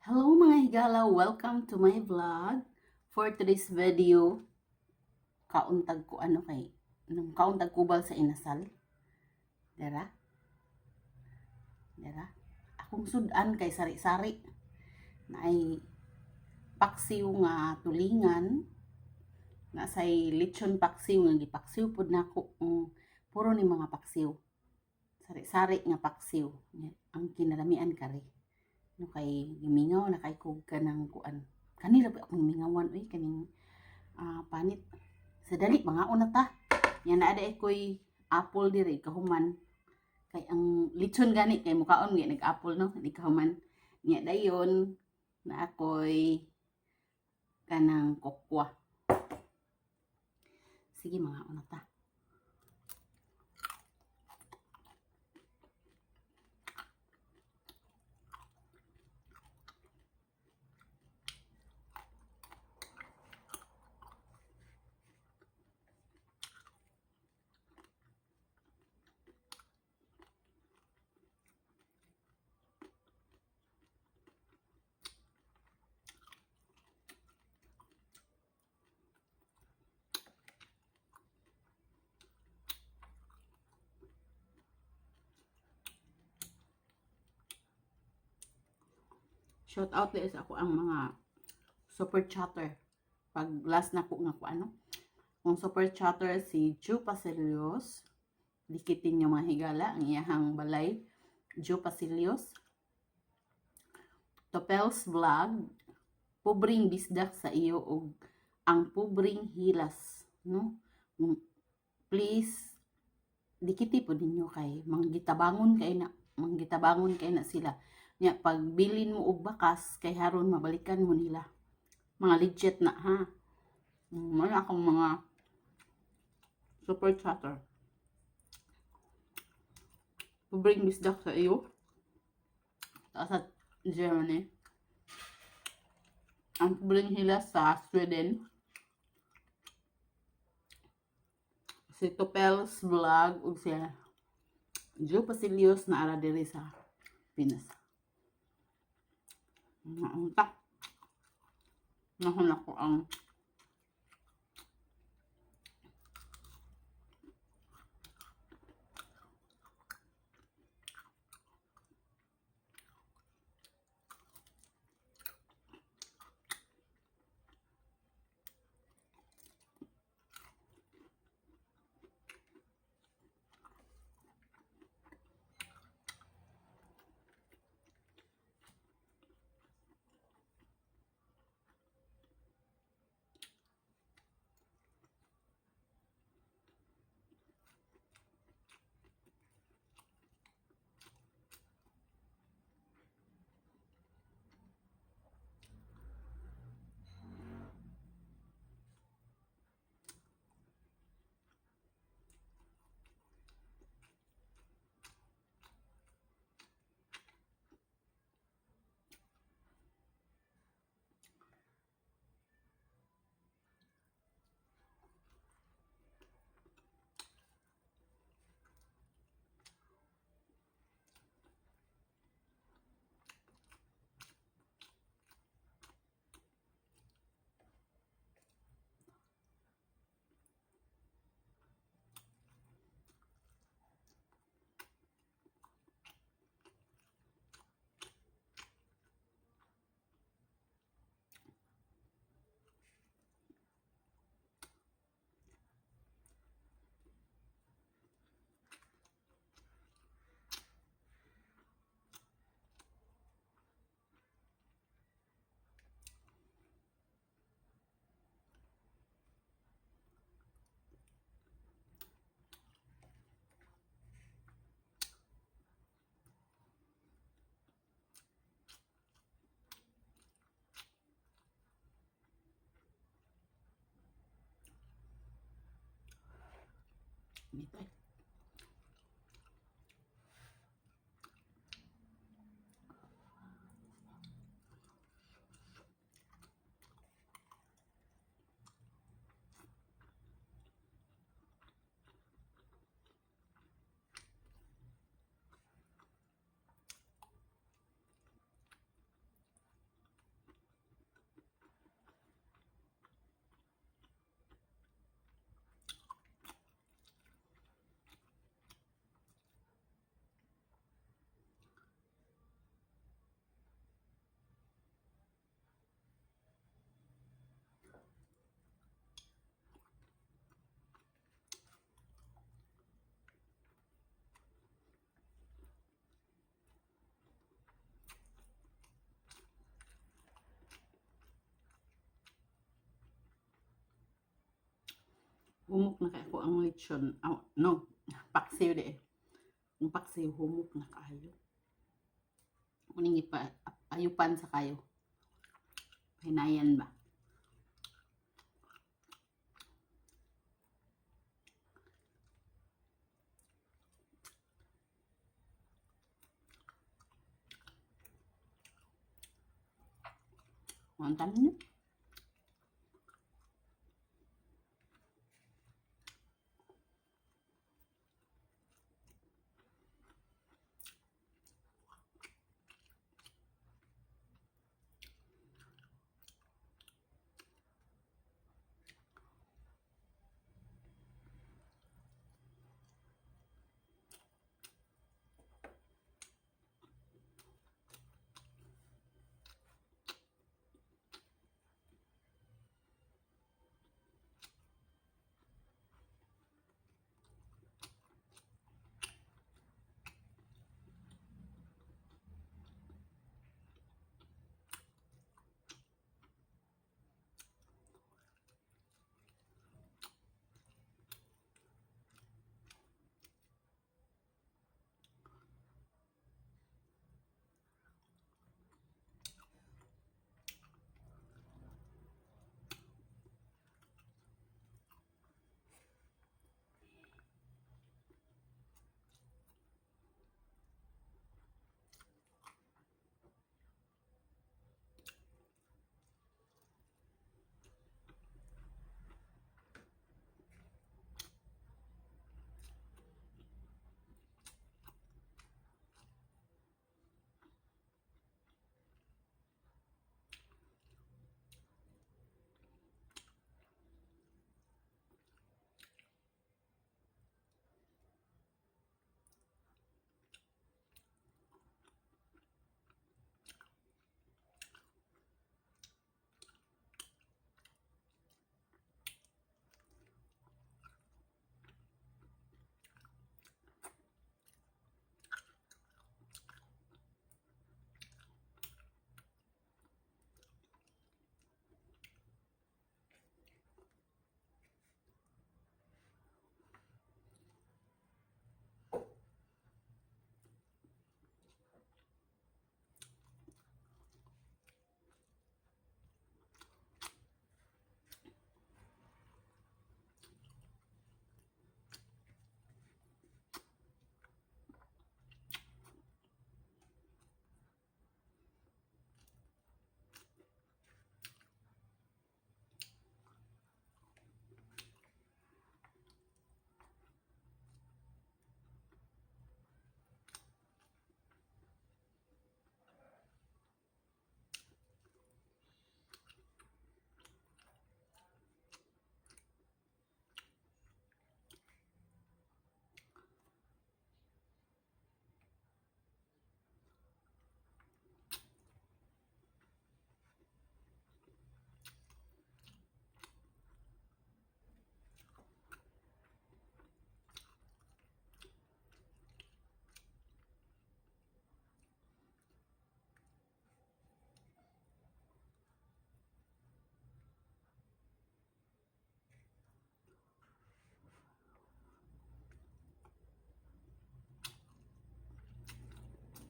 Hello, mga higala! Welcome to my vlog. For today's video, kauntag ko ano kay, nung kauntag kubal sa inasal. Dara? Dara? Akong sudan kay sari-sari. Na ay paksiw nga tulingan. Na say lechon paksiw nga gipaksiw pud nako. Puro ni mga paksiw. Sari-sari nga paksiw. Ang kinalamian kare. No kay gimingaw na kay kog kanang kuan. Kanila pa akong mingawan oy kaning panit. Sa dali mga una ta. Yan na ada koy apple diri kahuman. Kay ang lechon gani kay mukaon gyud nag-apple, no, di kahuman. Nya dayon na ako'y kanang kokwa. Sige, mga una ta. Shout out sa ako ang mga super chatter. Pag last na ko nga ko ano. Ang super chatter si Ju Pasilios. Dikitin niyo, mga higala, ang iyahang balay. Ju Pasilios. Topels Vlog. Pobring bisdak sa iyo og ang pobring hilas, no? Please dikiti po ninyo kay manggitabangon kay na sila. Nya pagbilin mo og bakas kay haron mabalikan mo nila. Mga legit na ha. Wala akong mga super chatter. Pobring bisdak sa iyo. Sa Germany. Ang pobreng hilas sa Sweden. Si Topels Vlog ug si Joe Pasilios na ara diri sa Pinas. Naunta. Nahon ako ang nito eh. Humok na kaayo ang lechon. Oh, no, paksiw di eh. Ang paksiw, humok na kaayo. Muning ipa ayupan sa kayo. Hinayan ba? Unta ninyo?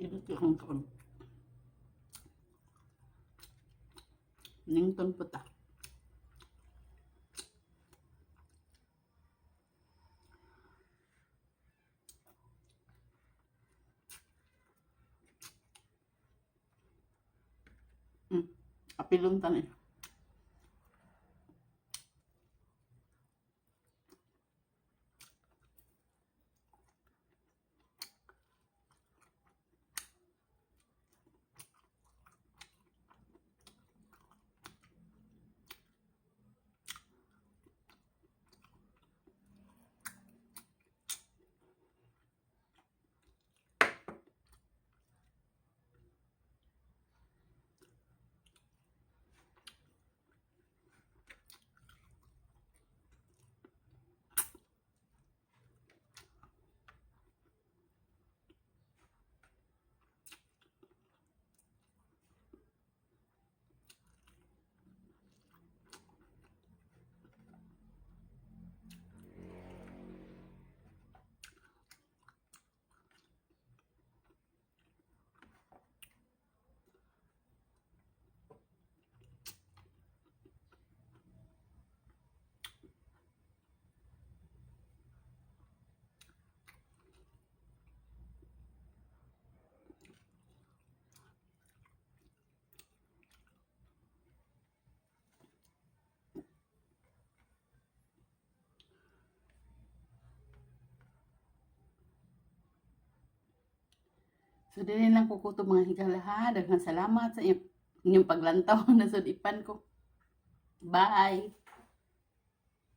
Init akong kaon. Nington po ta. Apilon ta ni. So dili lang ko kutob, mga higala, ha. Daghang salamat sa inyong paglantaw. Nasud-ipan ko. Bye.